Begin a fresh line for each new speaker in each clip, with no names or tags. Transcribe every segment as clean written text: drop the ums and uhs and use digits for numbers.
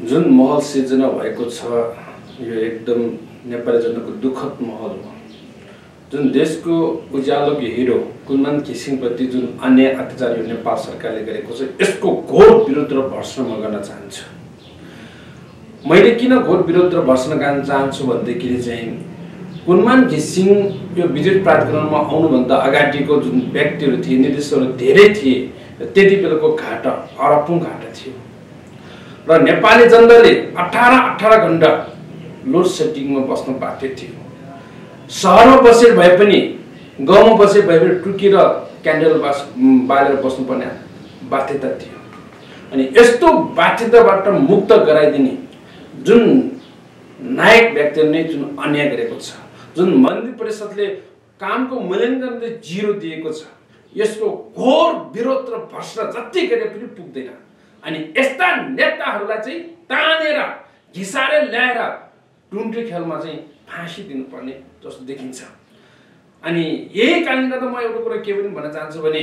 जुन महल सिर्जना भएको छ यो एकदम नेपाली जनताको दुःखद महल हो। जुन देशको उज्यालोको हिरो कुलमान घिसिङप्रति जुन अन्याय अत्याचार यो नेपाल सरकारले गरेको छ यसको घोर विरोध र भर्त्सना म गर्न चाहन्छु। मैले किन घोर विरोध र भर्त्सना गर्न चाहन्छु भन्दाखेरि चाहिँ कुलमान घिसिङ यो विद्युत प्राधिकरणमा आउनुभन्दा अगाडिको जुन व्यक्तिहरू थिए निर्देशकहरू धेरै थिए त्यति बेलाको घाटा अरबौं घाटा थियो र नेपाली जनताले 18 घण्टा लोड सेडिङमा बस्न बाध्य थियो। सहरमा बसेर भए पनि गाउँमा बसेर भए पनि टुकी र क्यान्डल बालेर बस्नुपर्ने बाध्यता थियो। अनि यस्तो बाध्यताबाट मुक्त गराइदिने जुन नायक व्यक्तिले जुन अन्याय गरेको छ, जुन मन्त्री परिषदले कामको मूल्याङ्कनले 0 दिएको छ, यसको घोर विरोध र भर्त्सना जति गरे पनि पुग्दैन। अनि यस्ता नेताहरूलाई चाहिँ तानेर घिसारेर ल्याएर टुन्टी खेलमा चाहिँ फाँसी दिनुपर्ने जस्तो देखिन्छ। अनि यही कारणले गर्दा म एउटा कुरा के पनि भन्न चाहन्छु भने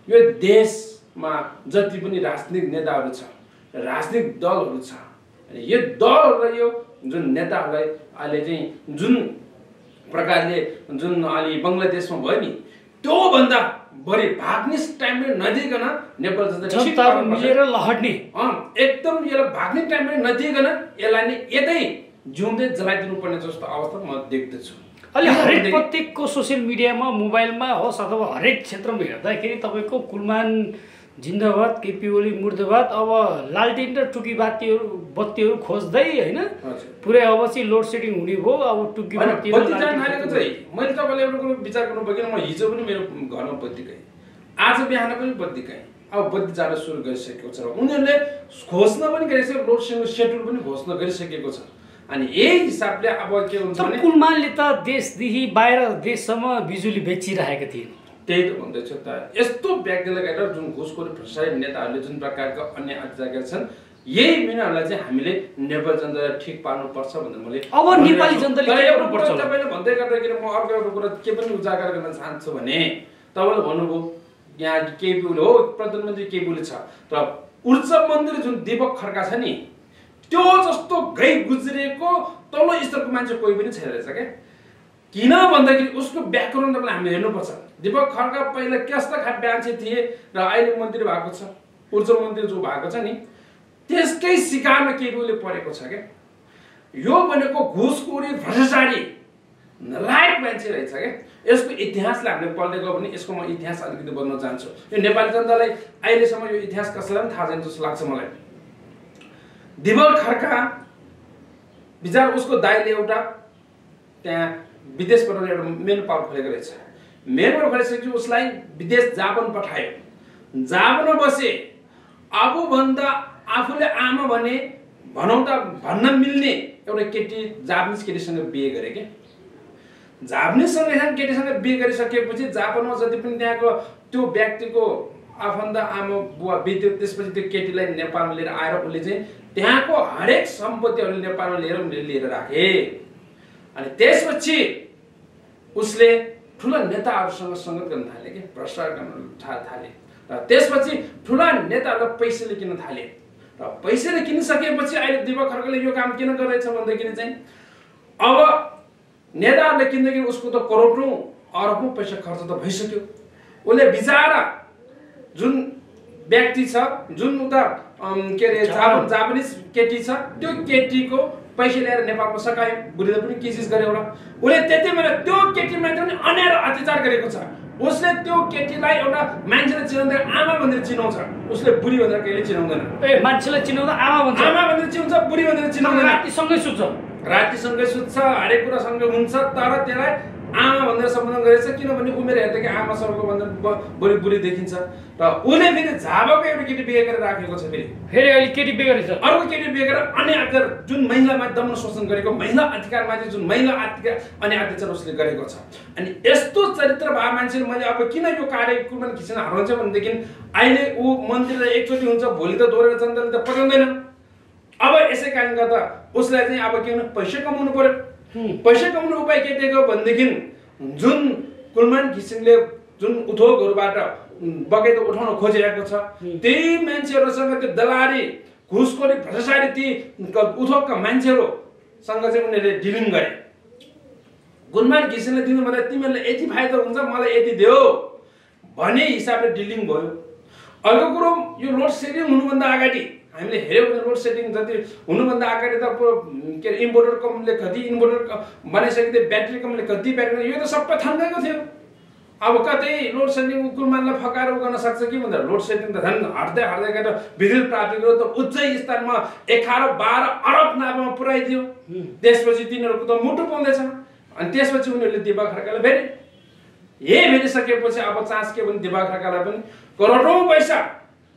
यो देशमा जति पनि राजनीतिक नेताहरू छ, राजनीतिक दलहरू छ, अनि यो दलहरूलाई यो जुन नेताहरूलाई अहिले चाहिँ जुन प्रकारले जुन अलि बङ्गलादेशमा भयो नि त्यो भन्दा बढी भाग्ने टाइमले नदिइकन नेपाल जनता
मिलेर लहड्ने
एकदम यसलाई भाग्ने टाइमले नदिइकन यसलाई नै यतै जिउँदै जलाइदिनु पर्ने जस्तो अवस्था म देख्दछु।
अलि हरेक प्रत्येकको सोसियल मिडियामा मोबाइलमा होस् अथवा हरेक क्षेत्रमा हेर्दाखेरि तपाईँको कुलमान जिन्दाबाद केपी ओली मुर्दाबाद अब लालटिन र टुकी बत्तीहरू खोज्दै होइन पुरै अब चाहिँ लोड सेडिङ हुने भयो। अब टुकी
बत्ती जान थालेको चाहिँ मैले तपाईँलाई एउटा कुरो विचार गर्नु पर्दैन। म हिजो पनि मेरो घरमा बत्ती गएँ, आज बिहान पनि बत्ती गएँ। अब बत्ती जान सुरु गरिसकेको छ र उनीहरूले घोषणा पनि गरिसकेको लोड सेडिङ सेड्युल पनि घोषणा गरिसकेको छ। अनि यही हिसाबले अब के हुन्छ भने
कुलमानले त देशदेखि बाहिर देशसम्म बिजुली बेचिरहेका थिए।
त्यही त भन्दैछु त यस्तो व्यक्तिलाई गएर जुन घुसखोरी भ्रष्टाचारी नेताहरूले जुन प्रकारका अन्य अत्याचार छन् यही बिनाहरूलाई चाहिँ हामीले नेपाली जनतालाई ठिक पार्नुपर्छ भनेर मैले
अब नेपाली जनताले
तपाईँले भन्दै गर्दाखेरि म अर्को एउटा कुरा के पनि उजागर गर्न चाहन्छु भने तपाईँले भन्नुभयो यहाँ केपी ओली हो प्रधानमन्त्री केपी ओली छ तर ऊर्जा मन्त्री जुन दीपक खड्का छ नि त्यो जस्तो गई गुज्रेको तल्लो स्तरको मान्छे कोही पनि छैन रहेछ क्या। किन भन्दाखेरि उसको व्याकरण तपाईँले हामीले हेर्नुपर्छ। दीपक खड्का पहिला कस्ता खालको मान्छे थिए र अहिले मन्त्री भएको छ, ऊर्जा मन्त्री जो भएको छ नि त्यसकै शिकारमा केपी ओली परेको छ क्या। यो भनेको घुसखोरी भ्रष्टाचारी नलायक मान्छे रहेछ क्या। यसको इतिहासलाई हामीले पढ्दै गयो भने यसको म इतिहास अलिकति बदल्न चाहन्छु। यो नेपाली जनतालाई अहिलेसम्म यो इतिहास कसैलाई पनि थाहा छैन जस्तो लाग्छ मलाई। दीपक खड्का विचार उसको दाइले एउटा त्यहाँ विदेशबाट एउटा मेन पावर खोलेको रहेछ। मेनबाट खोलिसकेपछि उसलाई विदेश जापान पठायो। जापानमा बसे आफूभन्दा आफूले आमा भने भनौँ त भन्न मिल्ने एउटा केटी जापानिज केटीसँग बिहे गरे क्या। जापानिजसँग केटीसँग बिहे गरिसकेपछि जापानमा जति पनि त्यहाँको त्यो व्यक्तिको आफन्त आमा बुवा बित्यो त्यसपछि त्यो केटीलाई नेपालमा लिएर आएर उसले चाहिँ त्यहाँको हरेक सम्पत्तिहरू नेपालमा लिएर राखे। अनि त्यसपछि उसले ठुला नेताहरूसँग सङ्गत गर्न थाले कि भ्रष्टाचार गर्न थाले र त्यसपछि ठुला नेताहरूलाई पैसाले किन्न थाले र पैसाले किनिसकेपछि अहिले दीपक खड्काले यो काम किन गरिरहेछ भन्दाखेरि चाहिँ अब नेताहरूले किन्दाखेरि उसको त करोडौं अरबौं पैसा खर्च त भइसक्यो। उसले बिचारा जुन व्यक्ति छ जुन उता के अरे जापानिज केटी छ त्यो केटीको पैसा ल्याएर नेपालमा सकायो। बुढीले पनि के चिज गर्यो एउटा उसले त्यति बेला त्यो केटीमाथि पनि अन्याय र अत्याचार गरेको छ। उसले त्यो केटीलाई एउटा मान्छेले चिनाउँदा आमा भनेर चिनाउँछ, उसले बुढी भनेर कहिले चिनाउँदैन।
मान्छेलाई चिनाउँदा आमा भन्छ,
आमा भनेर चिनाउँछ, बुढी भनेर चिनाउँदैन।
रातिसँगै सुत्छ
हरेक कुरा सँगै हुन्छ तर त्यसलाई आमा भनेर सम्बोधन गरेछ किनभने उमेर हेर्दाखेरि आमा सबको भन्दा बढी बुढी देखिन्छ। र उसले फेरि झाबाको एउटा केटी बिहे गरेर राखेको छ।
फेरि अहिले केटी बिहे गरेछ,
अर्को केटी बिहे गरेर अन्य अत्याचार जुन महिलामाथि दमन शोषण गरेको महिला अधिकारमाथि जुन महिला अन्य अत्याचार उसले गरेको छ। अनि यस्तो चरित्र भए मान्छेले मैले अब किन यो कार्य कुलमान घिसिङ हराउँछ भनेदेखि अहिले ऊ मन्त्रीलाई एकचोटि हुन्छ भोलि त दोहोरेर जनताले त पठाउँदैन। अब यसै कारणले गर्दा उसलाई चाहिँ अब के भन्नु पैसा कमाउनु पर्यो। पैसा कमाउने उपाय के दिएको भनेदेखि जुन कुलमान घिसिङले जुन उद्योगहरूबाट बगैँचा उठाउन खोजिरहेको छ त्यही मान्छेहरूसँग त्यो दलाली घुसखोरी भ्रष्टाचारी ती उद्योगका मान्छेहरूसँग चाहिँ उनीहरूले डिलिङ गरे। गुणमान घिसिङले दिनु भन्दा तिमीहरूले यति फाइदा हुन्छ मलाई यति देऊ भन्ने हिसाबले डिलिङ भयो। अर्को कुरो यो लोड सेडिङ हुनुभन्दा अगाडि हामीले हेऱ्यौँ भने लोड सेडिङ जति हुनुभन्दा अगाडि त के अरे इन्भर्टर कम्पनीले कति इन्भर्टर बनाइसकेको थियो, ब्याट्री कम्पनीले कति ब्याट्री, यो त सबै थन्काएको थियो। अब कतै लोड सेडिङ कुलमानलाई फकाएर गर्न सक्छ कि भन्दा लोड सेडिङ त झन् हट्दै हट्दै गएर विद्युत प्राप्तिको त उच्च स्तरमा 11-12 अरब नाफामा पुर्याइदियो। त्यसपछि तिनीहरूको त मुटु पाउँदैछ अनि त्यसपछि उनीहरूले दिपक खड्कालाई भेटे। यही भेटिसकेपछि अब चान्स के भने दिपक खड्कालाई पनि करोडौँ पैसा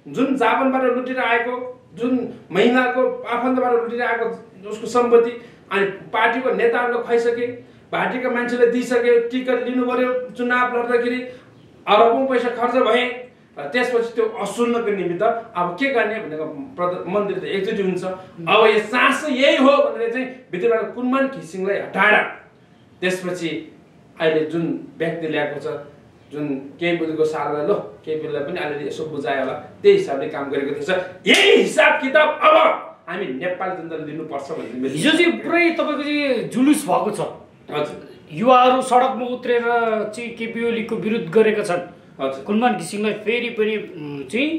जुन जापानबाट लुटेर आएको, जुन महिलाको आफन्तबाट लुटेर आएको उसको सम्पत्ति अनि पार्टीको नेताहरूले खुवाइसके, पार्टीका मान्छेले दिइसके, टिकट लिनु पर्यो, चुनाव लड्दाखेरि अरबौँ पैसा खर्च भए। त्यसपछि त्यो असुल्नको निमित्त अब के गर्ने भनेको मन्त्री त एकचोटि हुन्छ। अब यो चान्स यही हो भनेर चाहिँ भित्रबाट कुलमान घिसिङलाई हटाएर त्यसपछि अहिले जुन व्यक्ति ल्याएको छ, जुन केपीको सारलाई लो केपीलाई पनि अलिअलि यसो बुझायो होला, त्यही हिसाबले काम गरेको थिएछ। यही हिसाब किताब अब हामी नेपाली जनताले लिनुपर्छ भन्ने
हिजो चाहिँ पुरै तपाईँको चाहिँ जुलुस भएको छ।
हजुर,
युवाहरू सडकमा उत्रेर चाहिँ केपी ओलीको विरोध गरेका छन्।
हजुर,
कुलमान घिसिङलाई फेरि पनि चाहिँ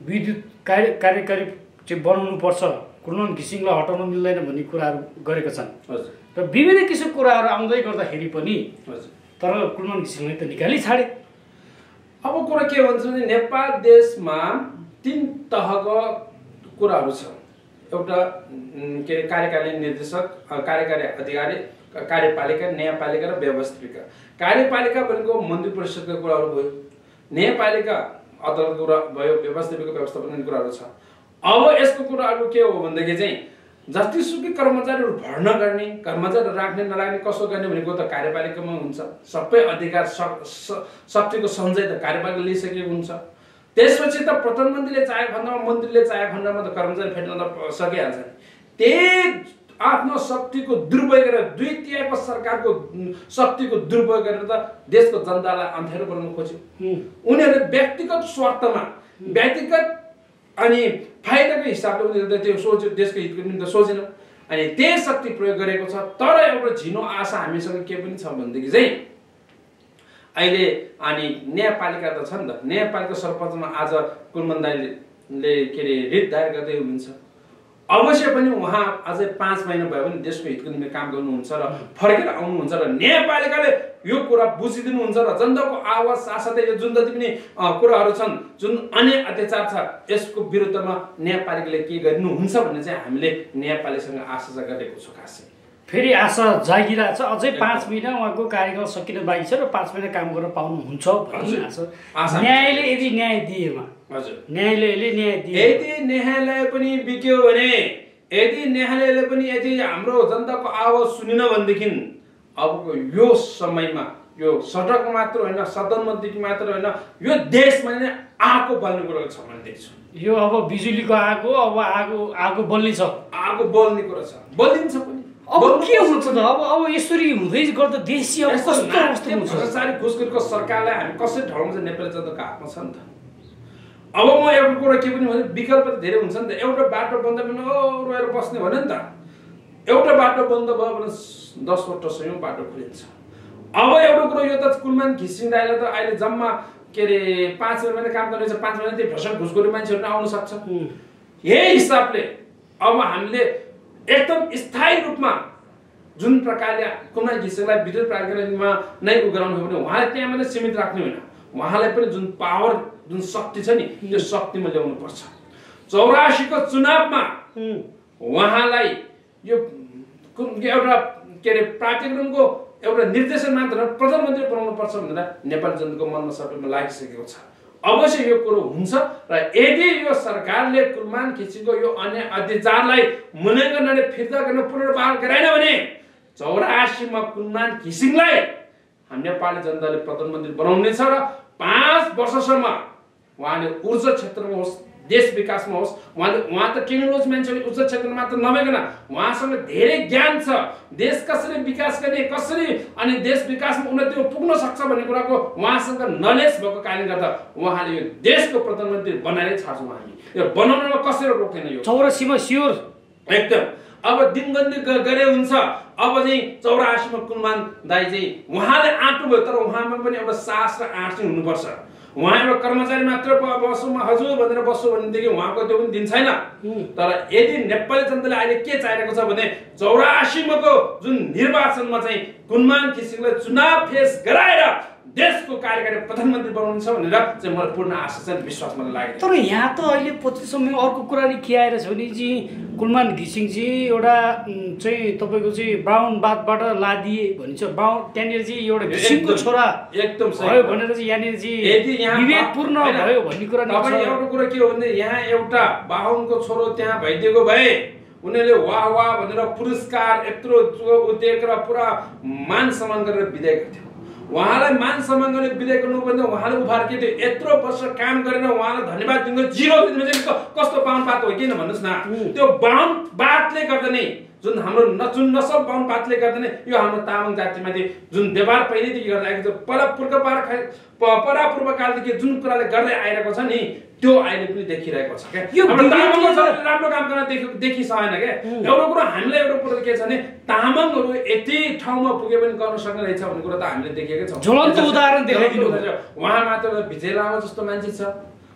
विद्युत कार्यकारी चाहिँ बनाउनु पर्छ, कुलमान घिसिङलाई हटाउन मिल्दैन भन्ने कुराहरू गरेका छन्।
हजुर,
र विभिन्न किसिमको कुराहरू आउँदै गर्दाखेरि पनि
हजुर,
तर कुलमान घिसिङलाई त निकाली छाडे।
अब कुरा के भन्छ भने नेपाल देशमा 3 तहको कुराहरू छ। एउटा के अरे कार्यकारी निर्देशक, कार्यकारी अधिकारी, कार्यपालिका, न्यायपालिका र व्यवस्थापिका। कार्यपालिका भनेको मन्त्री परिषदको कुराहरू भयो, न्यायपालिका अदालतको कुरा भयो, व्यवस्थापिका व्यवस्थापन कुराहरू छ। अब यसको कुराहरू के हो भनेदेखि चाहिँ जतिसुकै कर्मचारीहरू भर्ना गर्ने, कर्मचारी राख्ने नराख्ने कसो गर्ने भनेको त कार्यपालिकामा हुन्छ। सबै अधिकार शक्तिको सञ्चय त कार्यपालिकाले लिइसकेको हुन्छ। त्यसपछि त प्रधानमन्त्रीले चाहे खण्डमा, मन्त्रीले चाहे खण्डमा त कर्मचारी फेर्न त सकिहाल्छ। त्यही आफ्नो शक्तिको दुरुपयोग गरेर 2/3 सरकारको शक्तिको दुरुपयोग गरेर त देशको जनतालाई अँध्यारो बनाउन खोज्यो। उनीहरूले व्यक्तिगत स्वार्थमा, व्यक्तिगत अनि फाइदाको हिसाबले उनीहरूले त्यो सोच्यो, देशको हितको निम्ति सोचेन अनि त्यही शक्ति प्रयोग गरेको छ। तर एउटा झिनो आशा हामीसँग के पनि छ भनेदेखि चाहिँ अहिले अनि न्यायपालिका त छ नि त, न्यायपालिका सरपञ्चमा आज कुलमान दाइले के अरे रिट दायर गर्दै हुनुहुन्छ। अवश्य पनि उहाँ अझै 5 महिना भयो भने देशको हितको निम्ति काम गर्नुहुन्छ र फर्केर आउनुहुन्छ र न्यायपालिकाले यो कुरा बुझिदिनुहुन्छ र जनताको आवाज साथसाथै यो जुन जति पनि कुराहरू छन्, जुन अन्य अत्याचार छ, यसको विरुद्धमा न्यायपालिकाले के गर्नुहुन्छ भन्ने चाहिँ हामीले न्यायपालिकासँग आशा गरेको छौँ। खासै
फेरि आशा जागिरहेछ। अझै 5 महिना उहाँको कार्यकाल सकिन बाँकी छ र 5 महिना काम गर्न पाउनुहुन्छ भन्ने आशा। न्यायले यदि न्याय दिएमा, हजुर, न्यायालयले न्याय दिए,
यदि न्यायालय पनि बिक्यो भने, यदि न्यायालयले पनि यदि हाम्रो जनताको आवाज सुनेन भनेदेखि अबको यो समयमा यो सडक मात्र होइन, सदनदेखि मात्र होइन, यो देशमा नै आगो बल्ने कुरा छ भन्ने देख्छु।
यो अब बिजुलीको आगो, अब आगो बल्ने छ,
आगो बल्ने कुरा छ, बलिन्छ पनि।
अब के हुन्छ त? अब यसरी हुँदै गर्दा देश अब कस्तो अवस्था हुन्छ?
भ्रष्टाचारी घुसखोरीको सरकारलाई हामी कसरी ढाल्नु चाहिँ नेपाली जनताको हातमा छ नि त। अब म एउटा कुरा के पनि भने विकल्प त धेरै हुन्छ नि त। एउटा बाटो बन्द भने रोएर बस्ने भन्यो नि त। एउटा बाटो बन्द भयो भने 10 वटा 100 बाटो खुलिन्छ। अब एउटा कुरा यो त कुलमान घिसिङ दाइले त अहिले जम्मा के अरे 5 महिना काम गर्नेछ, 5 महिना त्यही भ्रष्ट घुसखोरी मान्छेहरू आउन सक्छ। यही हिसाबले अब हामीले एकदम स्थायी रूपमा जुन प्रकारले कुलमान घिसिङलाई विद्युत प्राधिकरणमा नै गराउनु हो भने उहाँले त्यहाँ मात्रै सीमित राख्ने होइन, उहाँलाई पनि जुन पावर, जुन शक्ति छ नि, त्यो शक्तिमा ल्याउनु पर्छ। 84 को चुनावमा उहाँलाई यो एउटा के अरे प्राधिकरणको एउटा निर्देशन मात्र प्रधानमन्त्री बनाउनु पर्छ भनेर नेपाली जनताको मनमा सबैमा लागिसकेको छ। अवश्य यो कुरो हुन्छ र यदि यो सरकारले कुलमान घिसिङको यो अन्य अत्याचारलाई मूल्याङ्कन फिर्ता गर्न पुनर्बहाल गराएन भने 84 मा कुलमान घिसिङलाई हामी नेपाली जनताले प्रधानमन्त्री बनाउनेछ र 5 वर्षसम्म उहाँले ऊर्जा क्षेत्रमा होस्, देश विकासमा होस्। उहाँ त टेक्नोलोजी मान्छे उच्च क्षेत्रमा मात्र नभइकन उहाँसँग धेरै ज्ञान छ, देश कसरी विकास गर्ने, कसरी अनि देश विकासमा उन्नतिमा पुग्न सक्छ भन्ने कुराको उहाँसँग नलेज भएको कारणले गर्दा उहाँले यो देशको प्रधानमन्त्री बनाएरै छाड्छौँ हामी। यो बनाउनमा कसरी रोक्दैन, यो
चौरासीमा स्योर
एकदम। अब दिनबन्दी गरे हुन्छ। अब चाहिँ 84 मा कुलमान दाइ चाहिँ उहाँले आँट्नुभयो, तर उहाँमा पनि एउटा साहस र आँट चाहिँ हुनुपर्छ। उहाँ एउटा कर्मचारी मात्र बस्छौँ हजुर भनेर बस्छु भनेदेखि उहाँको त्यो पनि दिन छैन। तर यदि नेपाली जनताले अहिले के चाहिरहेको छ भने 84 माको जुन निर्वाचनमा चाहिँ कुलमान घिसिङलाई चुनाव फेस गराएर देशको कार्यकारी प्रधानमन्त्री बनाउनुहुन्छ भनेर चाहिँ मलाई पूर्ण आशा छ, विश्वास मलाई लागेको।
तर यहाँ त अहिले 25 समयमा अर्को कुरा नि के आइरहेछ भने चाहिँ कुलमान घिसिङजी एउटा चाहिँ तपाईँको चाहिँ बाहुनवादबाट लादिए भनिन्छ। त्यहाँनिर चाहिँ एउटा घिसिङको छोरा
एकदम सही
भयो भनेर चाहिँ यहाँनिर चाहिँ विवेकपूर्ण भयो भन्ने कुरा नि छ।
एउटा कुरा के हो भने यहाँ एउटा बाहुनको छोरो त्यहाँ भइदिएको भए उनीहरूले वाह वाह भनेर पुरस्कार यत्रो उद्योग र पुरा मान सम्मान गरेर विदाय गर्थ्यो। उहाँलाई मान सम्मान गर्ने विदाय गर्नुभन्दा उहाँले उपहार के थियो, यत्रो वर्ष काम गरेर उहाँलाई धन्यवाद दिनु, 0 दिनमा चाहिँ कस्तो बाहुनवाद हो किन भन्नुहोस् न। त्यो बाहुनवादले गर्दा नै जुन हाम्रो नसल बाहुनवादले गर्दा नै यो हाम्रो तामाङ जातिमाथि जुन व्यवहार पहिलेदेखि गर्दै आएको छ, परापूर्वकालदेखि जुन कुराले गर्दै आइरहेको छ नि त्यो अहिले पनि देखिरहेको छ क्या। हाम्रो तामाङको राम्रो काम गर्न देखिसकेन क्या। एउटा कुरो हामीलाई एउटा कुरो के छ भने तामाङहरू यति ठाउँमा पुगे पनि गर्न सक्ने रहेछ भन्ने कुरा त हामीले देखेकै छौँ।
ज्वलन्त उदाहरण देखाइदिनु।
उहाँ मात्र विजय लामा जस्तो मान्छे छ,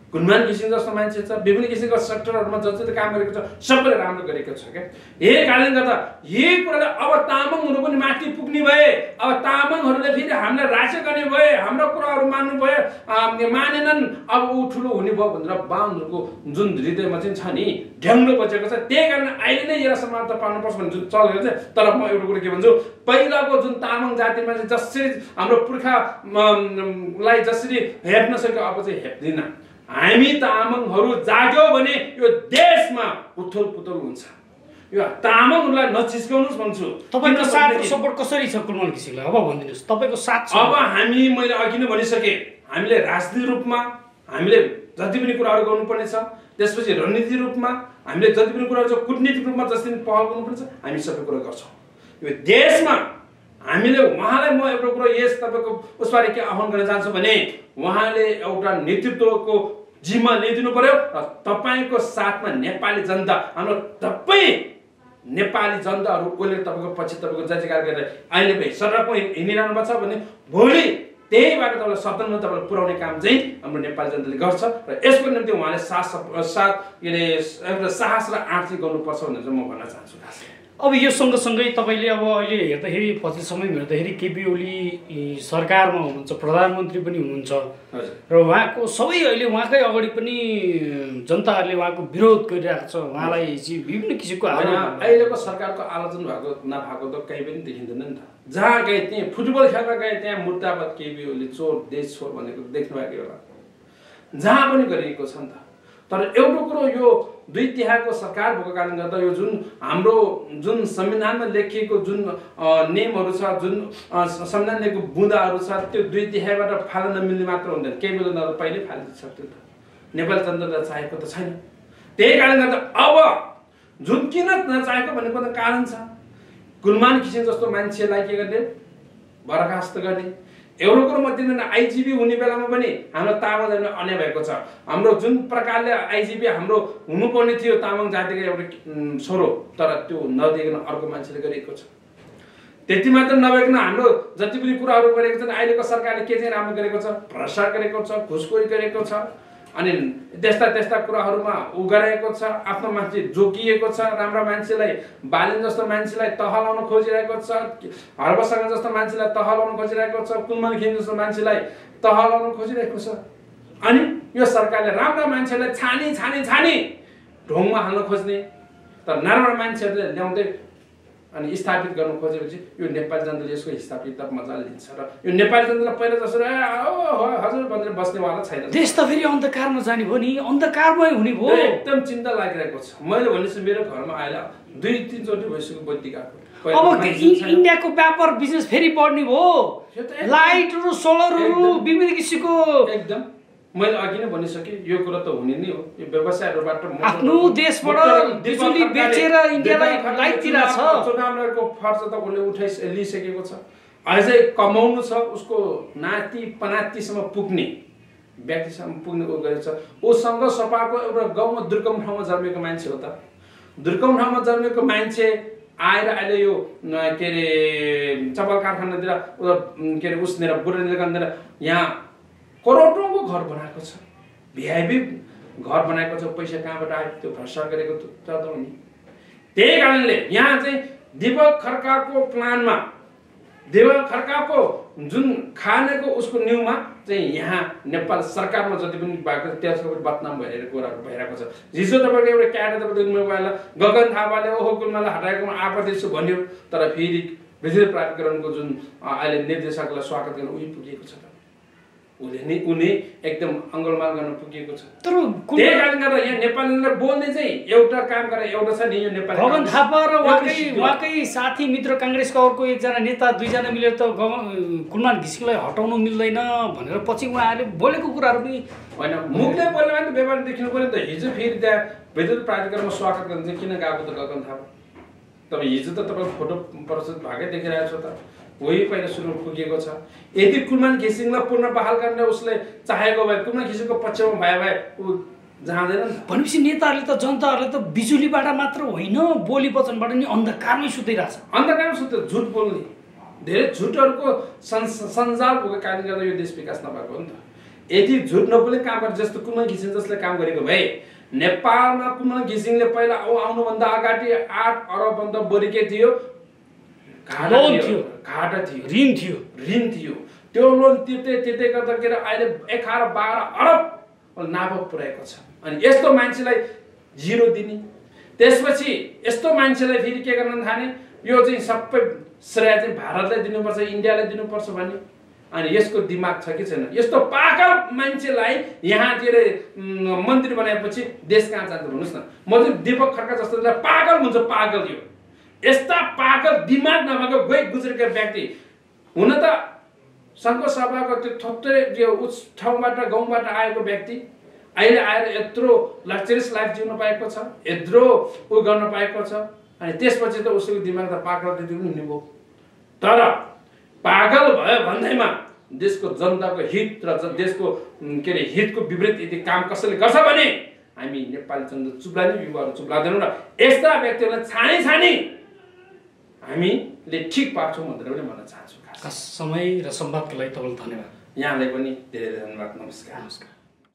कुलमान घिसिङ जस्तो मान्छे छ, विभिन्न किसिमको सेक्टरहरूमा जति काम गरेको छ सबैले राम्रो गरेको छ क्या। यही कारणले गर्दा यही कुराले अब तामाङहरू पनि माथि पुग्ने भए, अब तामाङहरूले फेरि हामीलाई राज्य गर्ने भए, हाम्रो कुराहरू मान्नु भए, मानेनन्, अब ऊ ठुलो हुने भयो भनेर बाहुनहरूको जुन हृदयमा चाहिँ छ नि ढ्याङ्ग्लो बचेको छ। त्यही कारण अहिले नै यसलाई समानता पाउनुपर्छ भन्ने जुन चलेको छ। तर म एउटा कुरो के भन्छु, पहिलाको जुन तामाङ जातिमा चाहिँ जसरी हाम्रो पुर्खालाई जसरी हेप्न सक्यो अब चाहिँ हेप्दैन। हामी तामाङहरू जाग्यो भने यो देशमा उथल पुथल हुन्छ। यो तामाङहरूलाई नचिस्काउनुहोस् भन्छु।
तपाईको साथ र सपोर्ट कसरी छ कुलमान घिसिङलाई अब भनिदिनुस्, तपाईको साथ छ?
अब हामी मैले अघि नै भनिसके, हामीले राजनीतिक रूपमा हामीले जति पनि कुराहरू गर्नुपर्ने छ, त्यसपछि रणनीतिक रूपमा हामीले जति पनि कुराहरू छ, कूटनीतिक रूपमा जति पनि पहल गर्नुपर्छ हामी सबै कुरा गर्छौँ। यो देशमा हामीले उहाँलाई म एउटा कुरो यस तपाईँको उसबारे के आह्वान गर्न चाहन्छु भने उहाँले एउटा नेतृत्वको जिम्मा लिइदिनु पर्यो र तपाईँको साथमा नेपाली जनता, हाम्रो सबै नेपाली जनताहरू कसले तपाईँको पछि तपाईँको जय जयकार गरेर अहिले पनि सडकमा हिँडिरहनु भएको छ भने भोलि त्यही बाटो तपाईँलाई सदनमा तपाईँलाई पुर्याउने काम चाहिँ हाम्रो नेपाली जनताले गर्छ र यसको निम्ति उहाँले एउटा साहस र आँट चाहिँ गर्नुपर्छ भनेर चाहिँ म भन्न चाहन्छु। खास
अब यो सँगसँगै तपाईँले अब अहिले हेर्दाखेरि पछि समयमा हेर्दाखेरि केपी ओली सरकारमा हुनुहुन्छ, प्रधानमन्त्री पनि हुनुहुन्छ र उहाँको सबै अहिले उहाँकै अगाडि पनि जनताहरूले उहाँको विरोध गरिरहेको छ। उहाँलाई चाहिँ विभिन्न किसिमको
अहिलेको सरकारको आलोचना भएको नभएको त कहीँ पनि देखिँदैन नि त। जहाँ गए त्यहीँ फुटबल खेल्न गए त्यहाँ मुद्दाबाद केपी ओली चोर देश छोर भनेको देख्नु भएको होला, जहाँ पनि गरिएको छ नि त। तर एउटा कुरो यो 2/3 सरकार भएको कारणले गर्दा यो जुन हाम्रो जुन संविधानमा लेखिएको जुन नियमहरू छ, जुन संविधान लेखेको बुँदाहरू छ, त्यो 2/3बाट फाल्न नमिल्ने मात्र हुँदैन। केही बेला त पहिल्यै फालिसक्थ्यो त, नेपाली जनतालाई चाहेको त छैन। त्यही कारणले गर्दा अब जुन किन नचाहेको भनेको त कारण छ। कुलमान घिसिङ जस्तो मान्छेलाई के गर्ने, बर्खास्त गर्ने। एउटा कुरो म दिनु आइजिपी हुने बेलामा पनि हाम्रो तामाङ जातिमा अन्याय भएको छ। हाम्रो जुन प्रकारले आइजिपी हाम्रो हुनुपर्ने थियो तामाङ जातिको एउटा छोरो, तर त्यो नदिइकन अर्को मान्छेले गरेको छ। त्यति मात्र नभइकन हाम्रो जति पनि कुराहरू गरेको छ अहिलेको सरकारले के चाहिँ राम्रो गरेको छ, भ्रष्टाचार गरेको छ, घुसखोरी गरेको छ, अनि त्यस्ता कुराहरूमा उ गरेको छ। आफ्नो मान्छे जोगिएको छ, राम्रो मान्छेलाई बालिन जस्तो मान्छेलाई तह लाउन खोजिरहेको छ, हर्बसँग जस्तो मान्छेलाई तह लाउन खोजिरहेको छ, कुलमान घिसिङ जस्तो मान्छेलाई तह लाउन खोजिरहेको छ। अनि यो सरकारले राम्रा मान्छेलाई छानी ढोङमा हाल्न खोज्ने, तर नराम्रो मान्छेहरूले ल्याउँदै अनि स्थापित गर्न खोजेपछि यो नेपाली जनताले यसको हिसाब किताब मजाले लिन्छ र यो नेपाली जनतालाई पहिला जसरी हजुर भनेर बस्नेवाला छैन।
देश त फेरि अन्धकारमा जाने भयो नि, अन्धकारमै हुने भयो।
एकदम चिन्ता लागिरहेको छ। मैले भनेपछि मेरो घरमा आएर 2-3 चोटि भइसक्यो बत्ती गएको।
अब इन्डियाको व्यापार बिजनेस फेरि बढ्ने भयो, लाइटहरू सोलरहरू विभिन्न किसिमको।
एकदम मैले अघि नै भनिसकेँ यो कुरा त हुने नै हो। यो व्यवसायहरूबाट
आफ्नो देशबाट बिजुली बेचेर इन्डियालाई लाइदिरहेको छ।
चुनाव लडेको खर्च त उसले लिइसकेको छ। अझै कमाउनु छ, उसको नाति पनातिसम्म पुग्ने व्यक्तिसम्म पुग्ने ऊ गरेको छ। उसँग सपाको एउटा गाउँमा दुर्गम ठाउँमा जन्मेको मान्छे हो त। दुर्गम ठाउँमा जन्मेको मान्छे आएर अहिले यो के अरे चपल कारखानातिर के अरे उसनेर बुढानीलकण्ठनेर यहाँ करोडौँको घर बनाएको छ, भिआइपी घर बनाएको छ। पैसा कहाँबाट आयो त्यो भ्रष्टाचार गरेको त हो नि। त्यही कारणले यहाँ चाहिँ दीपक खड्काको प्लानमा, दीपक खड्काको जुन खानेको उसको न्युमा चाहिँ यहाँ नेपाल सरकारमा जति पनि भएको छ त्यसको पनि बदनाम भइरहेको कुराहरू भइरहेको छ। हिजो तपाईँको एउटा क्याट तपाईँको गगन थापाले ओहो गुल्मालाई हटाएकोमा आपत्ति छु भन्यो, तर फेरि विद्युत प्राधिकरणको जुन अहिले निर्देशकलाई स्वागत गर्न उही पुगेको छ त। उनी एकदम अङ्गलमाल गर्न पुगेको छ।
तर
त्यही कारण गर्दा यहाँ नेपालीले बोल्ने चाहिँ एउटा काम गरेर एउटा छ नि, यो नेपाली
गगन थापा र उहाँकै साथी मित्र काङ्ग्रेसको अर्को एकजना नेता दुईजना मिलेर त कुलमान घिसिङलाई हटाउनु मिल्दैन भनेर पछि उहाँहरूले बोलेको कुराहरू पनि
होइन। मुखले बोल्यो भने त व्यवहार देखिनु पर्यो नि त। हिजो फेरि त्यहाँ विद्युत प्राधिकरणमा स्वागत गर्न चाहिँ किन गएको त गगन थापा? तपाईँ हिजो त तपाईँ फोटो प्रस्तुत भएकै देखिरहेको छ त। वही पहिला सुरु पुगेको छ। यदि कुलमान घिसिङलाई पुनः बहाल गर्ने उसले चाहेको भए कुलमान घिसिङको पक्षमा भए ऊ जाँदैन नि।
भनेपछि नेताहरूले त जनताहरूले त बिजुलीबाट मात्र होइन बोली वचनबाट नि अन्धकारमै सुतिरहेछ।
अन्धकारमा सुत्यो, झुट बोल्ने धेरै झुटहरूको सञ्जाल भएको कारणले गर्दा यो देश विकास नभएको हो नि त। यदि झुट नबोले काम गर्ने जस्तो कुलमान घिसिङ जसले काम गरेको भए नेपालमा कुलमान घिसिङले पहिला आउनुभन्दा अगाडि 8 अरबभन्दा बढीकै थियो, घाटा थियो, ऋण थियो। त्यो लोन तिर्दै गर्दाखेरि अहिले 11-12 अरब नाफा पुर्याएको छ। अनि यस्तो मान्छेलाई जिरो दिने, त्यसपछि यस्तो मान्छेलाई फेरि के गर्न थाले, यो चाहिँ सबै श्रेय चाहिँ भारतलाई दिनुपर्छ, इन्डियालाई दिनुपर्छ भन्ने। अनि यसको दिमाग छ कि छैन? यस्तो पागल मान्छेलाई यहाँ के अरे मन्त्री बनाएपछि देश कहाँ जान्छ भन्नुहोस् न। म चाहिँ दीपक खड्का जस्तो पागल हुन्छ, पागल। यो यस्ता पागल दिमाग नभएको गई गुज्रेका व्यक्ति हुन त सङ्घ सभाको त्यो थोत्रै त्यो उस ठाउँबाट गाउँबाट आएको व्यक्ति अहिले आएर यत्रो लग्जरियस लाइफ जिउन पाएको छ, यत्रो उ गर्न पाएको छ। अनि त्यसपछि त उसको दिमाग त पागल पनि हुने भयो। तर पागल भयो भन्दैमा देशको जनताको हित र देशको के अरे हितको विपरीत यदि काम कसैले गर्छ भने हामी नेपाली जनता चुप्लाने, युवाहरू चुप्लादैनौँ र यस्ता व्यक्तिहरूलाई छानी हामीले ठिक पार्छौँ भनेर पनि भन्न चाहन्छु।
समय र संवादको लागि तपाईँलाई धन्यवाद।
यहाँलाई पनि धेरै धेरै धन्यवाद। नमस्कार।